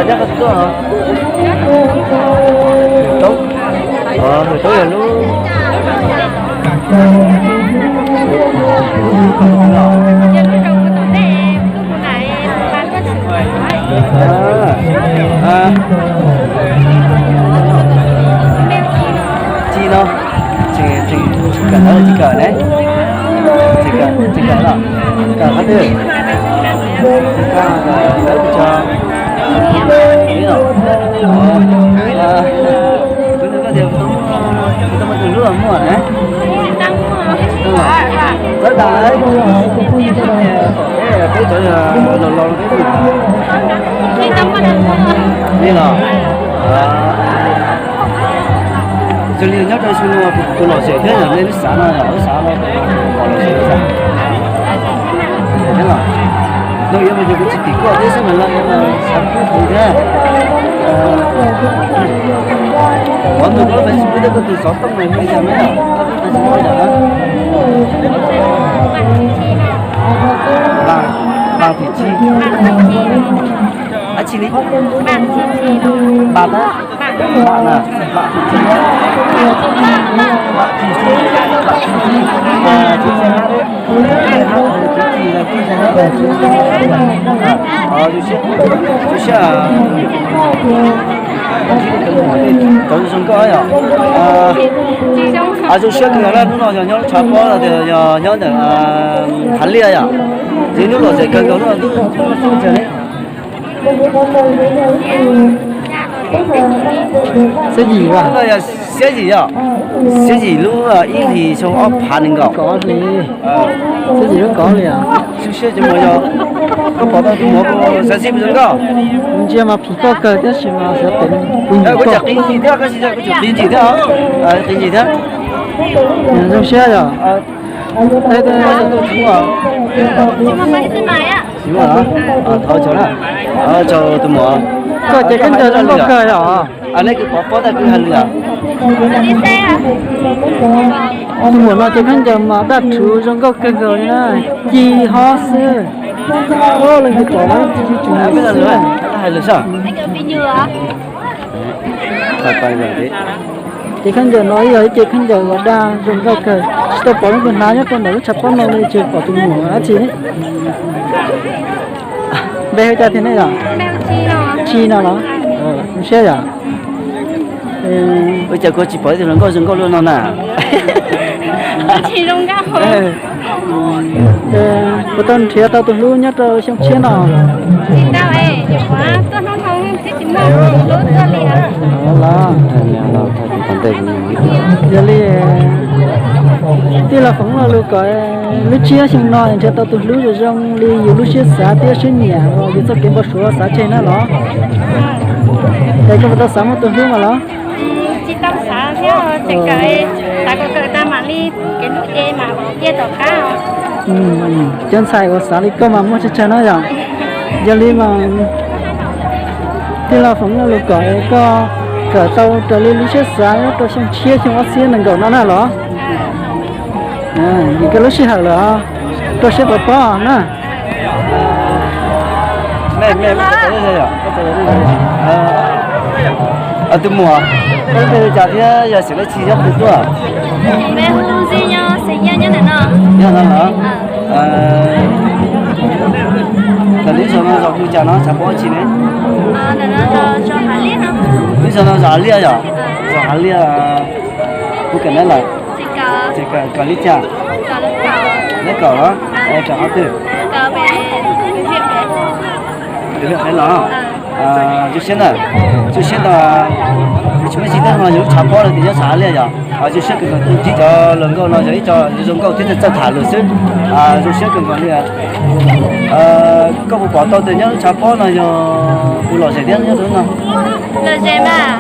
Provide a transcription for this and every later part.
Nyob qhov twg tuaj? Toob. Toob yog lub Tsis no, tsis kawm ntawv tsis kawm ne, tsis kawm, tsis kawm los kawm qhov twg? Tsis kawm ntawv tsis kawm, ib no, kuv nug koj tias kuv tau muaj tus hlub muaj na? Txawv tas lawm, peb cov laus laus peb li los. Yog li nyob rau xyoo no tus lom zem thiab yog nej lub xav no yog lub xav no pom lom zem thiab los? No yuav mas yog kuv tsis tim koj thiab xwb mas no yuav mas xav kub kuv thiab. Qhov tus koj lub Facebook thiab koj tus xov tooj no yog li cas na? Koj lub Facebook yog na? Npas tim tsi? Dab tsi li? Npas tab? Npas na, npas tim tsi? Npas tim tsi? Npas tim tsi? Zoo siab, zoo siab. Cov zoo nkauj yom. Zoo siab kawg na, hnub no yog nyob lub tshav pob los tias yog nyob ntawm Hav Liaj yom. Yog hnub lom zem kawg nkaus hnub no. Xiab yim, xiab yim yom, xiab yim lub ib hlis xyoo ob phav nees nkaum. Xiab yim lub kaum li. Zoo siab ces mus yog koj pom tau tus muam xav xib pes zoo nkauj. Ntsia mas phim koj kawg tab sis mas xav pem kuv ntsim thiab, kuv tsis qi ntsim thiab, qi ntsim thiab. Zoo siab yom. Thov caw na, caw tus muam. Koj ces khaub ncaws zoo nkauj kawg yom. Nej kwv pov pob tag kwv hais lwm yom. Tus muam no ces khaub ncaws mas daj rhuv zoo nkauj kawg nkaus li na, ci hob xwb. Leej twg pom los ci ci tsum xwb. Ces khaub ncaws no yog ib ce khaub ncaws uas daj zoo nkauj kawg, tsis tau pom leej twg hnav nyob rau ntawm lub tshav pob no li, tsis pom tus muam dab tsi li. Npe hu cas tiag nej yom? Tsi no los? Zoo siab yom. Ua cas kuv tsis pom ib tug hluas nkauj zoo nkauj luaj no na? Puas tau nrhiav tau tus hlub nyob rau xyoo tshiab no? Los, yog li tij laug Foom Lauj Lus kom lub tshiab xyoo no nrhiav tau tus hlub zoo zoo li yus lub siab xav thiab siab nyiam uas yus txoj kev npau suav xav tseg na los? Es koj puas tau xav muaj tus hlub mas los? Tsis tau xav thiab, tseem kawm, xav kom kawm tag mam li kev hlub ces mam ciaj tom qab. Cov ntxhais uas xav li koj mas muaj tsawg tsawg no yom. Yog li mas tij laug Foom Lauj Lus kom koj kawm tau raws li lub siab xav nyob rau xyoo tshiab xyoo ob txhiab nees nkaum no na los? Vim koj lub sij hawm lawm, rau siab pov pob na. Tus muam, koj lub npe li cas thiab yog xeem dab tsi nyob qhov twg tuaj? Nyob no los? Tam lub zos no zos hu cas no, tshav pob tsi ne? Lub zos no zos Hav Liaj yom? Zos Hav Liaj. Kuv kawm nab lawm? Kawm li cas? Nab kaum los? Kawm qhov twg? Zoo siab na, zoo siab ntag. Kuv tsis muaj tsi tab no yog lub tshav pob no tias nyob Hav Liaj yom. Zoo siab kawg nkaus, tus tib cov hluas nkauj no yog ib co zoo nkauj thiab txawj tham lus xwb. Zoo siab kawg nkaus li. Koj puas pom tau tias nyob lub tshav pob no yog puas lom zem thiab nyob rau no? Lom zem mas.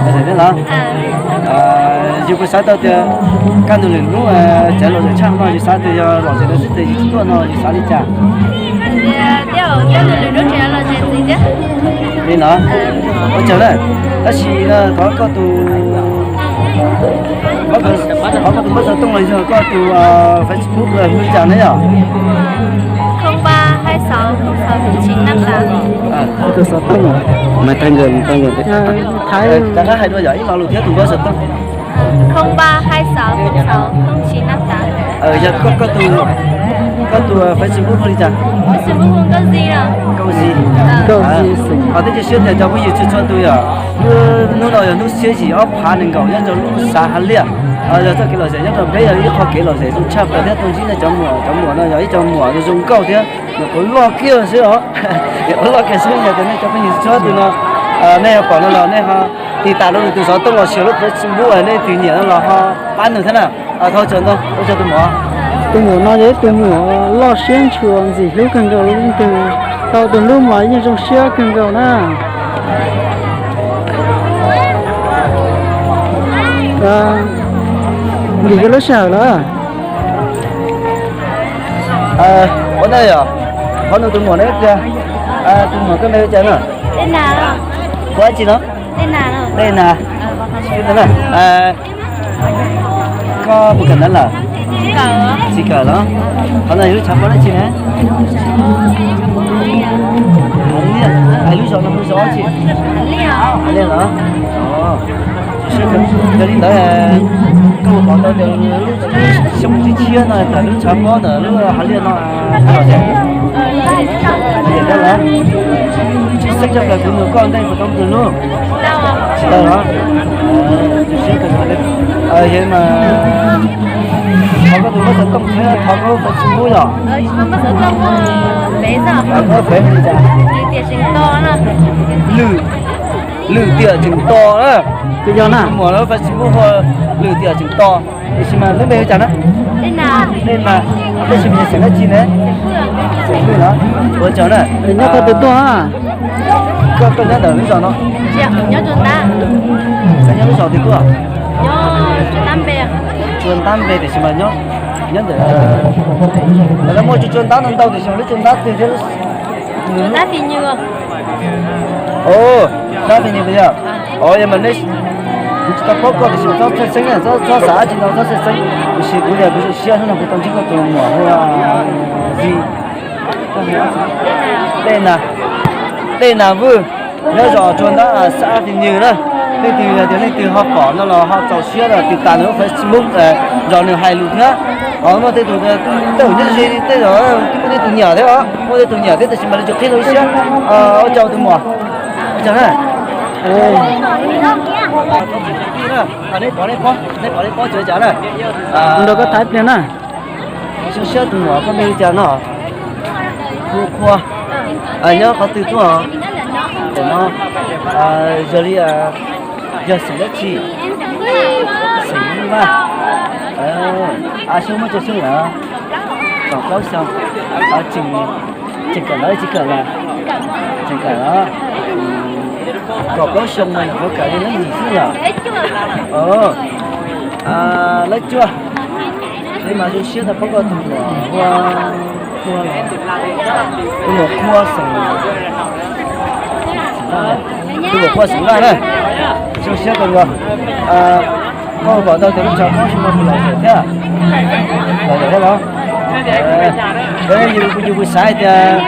Lom zem thiab los? Yus puas xav tau tias kaj ntug lwm hnub tsev lom zem tshaj no yus xav tias yog lom zem rau xwb tias yus tsis tuaj no yus xav li cas? Li no, ua tsaug na. Tab sis thov koj tus, thov koj tus npawb xov tooj los yog koj tus Facebook hu li cas na yom? Tus xov tooj. Mas thaij nkawd, thaij nkawd. Rov qab hais dua yom, ib lo lus thiab tus npawb xov tooj. Không ba hai sáu không sáu không chín năm tám. Yog koj, koj tus, koj tus Facebook hu li cas? Facebook hu Nkauj Zis no. Nkauj Zis. Nkauj Zis. Ho twb cia siab tias cov phooj ywg txhua txhua tus yom, hnub no yog hnub xiab yim ob phav nees nkaum nyob rau lub xav Hav Liaj. Yog txoj kev lom zem nyob rau peb yog ib qho kev lom zem zoo tshaj plaws thiab tuaj ntsib nej cov muam, cov muam no yog ib cov muam zoo nkauj thiab nyuam qhuav loj kiag xwb os. Nyuam qhuav loj kiag xwb, yog tias nej cov phooj ywg txhua tus no, nej ho pom no los nej ho tiv tam rau nws tus xov tooj los sis lub Facebook nej tus nyiam no los ho pab nws thiab na. Thov txim ntau, ua tsaug tus muam. Tus muam no yog ib tug muam loj siab ntshua ntxim hlub kawg nkaus li, leej twg tau tus hlub mas yeej zoo siab kawg nkaus na. Nkim koj lub sij hawm lawm. Ua ntej yom, qhov no tus muam ne, tus muam koj npe hu cas no? Hu dab tsi no? Dej Nas. Koj puas kawm ntawv lawm? Tsis kawm los? Qhov no yog lub tshav pob dab tsi ne? Hais lub zos no lub zos dab tsi? Hav Liaj los? Yog li ntawd, koj puas pom tau tias lub xyoo tshiab tshiab no ntawm lub tshav pob ntawm lub Hav Liaj no lom zem? Lom zem kawg los? Tsis xeeb tshaj plaws kuv nug koj ntej puas tau tus hlub? Tsis tau los? Yog mas thov koj tus npawb xov tooj thiab thov koj lub Facebook yom? Lwm, Lwm Tiam Tseem Tos na. Tus yog na, muam lub Facebook hu Lwm Tiam Tseem Tos. Tiam sis mas lub npe hu cas na? Dej Nas. Tab sis mas xeem dab tsi ne? Xeem Hmoob los? Ua tsaug na. Nyob qhov twg tuaj? Koj, koj nyob ntawm lub zos no? Nyob Tsua Ntab. Koj nyob lub zos twg tuaj? Tsua Ntab npe tiam sis mas nyob, nyob ntawm, lawv muaj Tsua Ntab ntau ntau tiam sis mas lub Tsua Ntab twg thiab? Tsua Ntab Fis Nywg. Os, Ntab Fis Nywg yog. Os, yog mas nej, kuv tsis tau paub koj tiam sis mas txhob txhawj xeeb na, txhob xav dab tsi ntau, txhob txhawj xeeb. Tiam sis kuv yog kuv zoo siab hnub no kuv tau ntsib koj tus muam hu Zis. Dej Nas, Dej Nas Vwj, nyob zos Tsua Ntab, xab Fis Nywg na. Leej twg yog tias leej twg ho pom no los ho txaus siab los tiv tas nws lub Facebook, zos nws hais lus thiab. Ho muaj tej tus tej zaum nyob ze tej zaum twb muaj tej tus nyiam thiab os, muaj tej tus nyiam thiab tiam sis mas lawv tsis qhib rau ib siab. Ua tsaug tus muam. Ua tsaug na. Nej pom nej pob, nej pom nej pob tsuas cas na. Nrog koj tham ib pliag na. Zoo siab tus muam, koj npe li cas no? Hu Qhua. Nyob qhov twg tuaj? Tam no, yog li, yog xeem dab tsi? Xeem Hmoob Vaj. Xyoo muaj tsawg xyoo lawm? Kaum plaub xyoo. Tseem, tseem kawm ntawv tsis kawm lawm? Tseem kawm los? Kaum plaub xyoo mas nyuam qhuav kawm li leej yim xwb yom? Leej cuaj. Li mas zoo siab tau pom koj tus muam Qhua, Qhua los? Tus muam Qhua xeem, tus muam Qhua xeem Vaj na. Zoo siab kawg nkaus. Koj pom tau tias lub tshav pob xyoo no puas lom zem thiab? Lom zem thiab los? Yus, yus puas xav tias,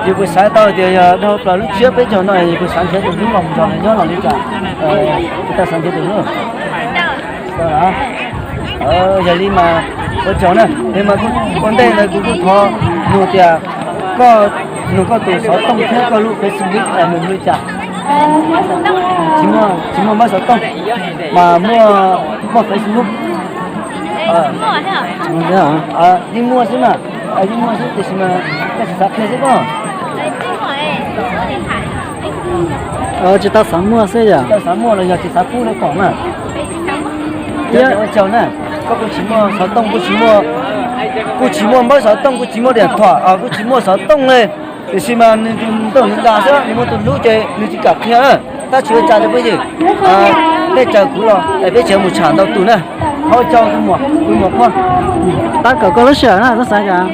yus puas xav tau tias yog dhau plaws lub tsiab peb caug no yus puas xav nrhiav tus hlub los mus nrog nws nyob los li cas? Puas tau xav nrhiav tus hlub? Yog li mas ua tsaug na, es mas ua ntej ntawd kuv kuj thov nug tias koj, nug koj tus xov tooj thiab koj lub Facebook nws hu li cas? Tsis muaj, tsis muaj npawb xov tooj, mas muaj, muaj Facebook. Yeej muaj xwb na, yeej muaj xwb tiam sis mas koj tsis xav qhia xwb koj. Tsis tau xav muaj xwb yom? Tsis tau xav muaj los yog tsis xav pub lawv pom na. Ua tsaug na, koj kuj tsis muaj xov tooj, kuj tsis muaj, kuj tsis muaj npawb xov tooj, kuj tsis muaj diam thuam, kuj tsis muaj xov tooj li. Tiam sis mas nws tus ntaug nws dag xwb, nws muaj tus hlub ces nws tsis kam qhia na. Tab sis ua cas rau peb yim, nej caw kuv los es peb tseem mus tsham ntau tus na. Thov ua tsaug tus muam, tus muam Qhua. Tab kom koj lub sij hawm na, txhob xav cas.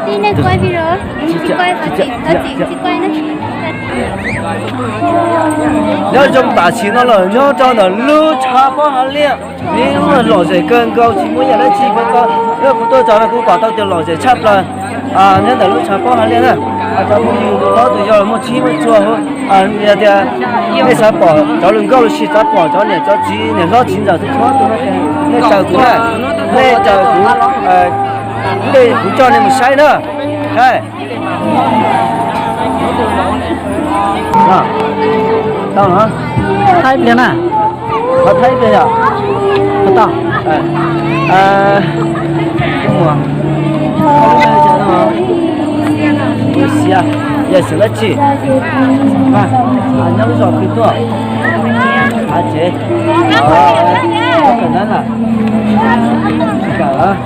Tsis quay video, tsis quay, tsis quay na. Nyob zoo tam sim no los nyob rau ntawm lub tshav pob hav liaj, nws lom zem kawg nkaus tsis muaj yam dab tsi. Kuv, yog kuv tuaj txog no kuv pom tau tias lom zem tshaj plaws nyob ntawm lub tshav pob hav liaj na. Cov phooj ywg tus hlob tus yau muaj tsib muaj txhua, yog tias nej xav pom cov hluas nkauj los sis xav pom cov niam cov txiv niam hlob txiv ntxawm txhua txhua tus no ces nej raws kuv na, nej raws kuv, kuv coj nej mus saib na. Tau, thaib pliag na. Qhov thaib pliag yom. Qhov tau. Xiav, yog xeem dab tsi? Nyob lub zos twg tuaj? Av tsev. Kawm ntawv lawm? Tsis kawm.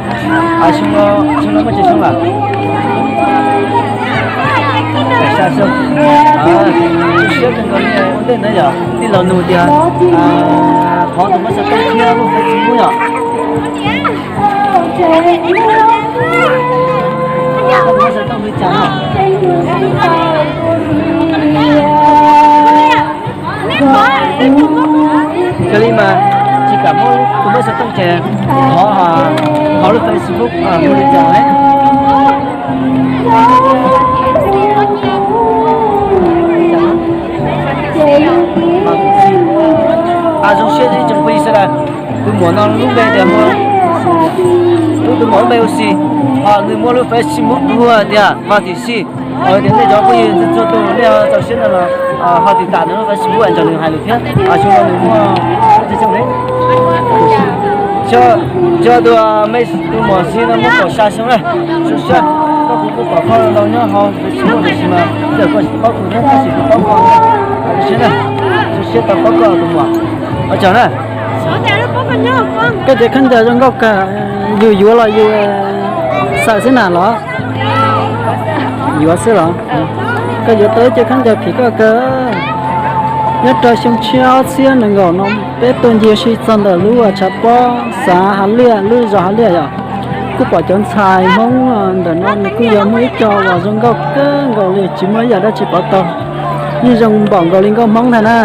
Xyoo no, xyoo no muaj tsawg xyoo lawm? Xya xyoo. Zoo siab kawg nkaus li ua ntej ntawd yom. Tij laug nug tias thov tus muaj xov tooj thiab lub Facebook yom. Tus muaj xov tooj li cas no? Yog li mas tsis kam muab tus muaj xov tooj ces thov, thov lub Facebook mus li cas ne? Zoo siab ib tsoom phooj ywg sawv daws, tus muam no lub npe tias, lub tus muam lub npe ua si, ho nws muaj lub Facebook dua tias Vaj Tim Sij. Tias nej cov phooj ywg txhua tus nej txaus siab no los ho tiv tam nws lub Facebook es nrog nws hais lus thiab. Xyoo no nws muaj, xyoo, tus me tus muam si no muaj kaum xya xyoo na. Zoo siab, koj kuv kuj pom koj los nyob hauv Facebook tiam sis mas txawm koj tsis paub kuv thiab tab sis kuv paub koj. Zoo siab na, zoo siab tau paub koj tus muam. Ua tsaug na. Koj cev khaub ncaws zoo nkauj kawg, yus yuav los yus xaws xwb na los? Yuav xwb los? Koj yuav tau ib cev khaub ncaws phim koj kawg. Nyob rau xyoo tshiab ob txhiab nees nkaum no peb tuaj ncig si txog ntawm lub tshav pob xav hav liaj, lub zos hav liaj yom. Kuj pom cov ntxhais Hmoob ntawm no nws kuj yog muaj ib co uas zoo nkauj kawg nkaus li tsis muaj ib yam dab tsi pov tau. Yeej zoo npaum nkaus li nkauj Hmoob ntag na.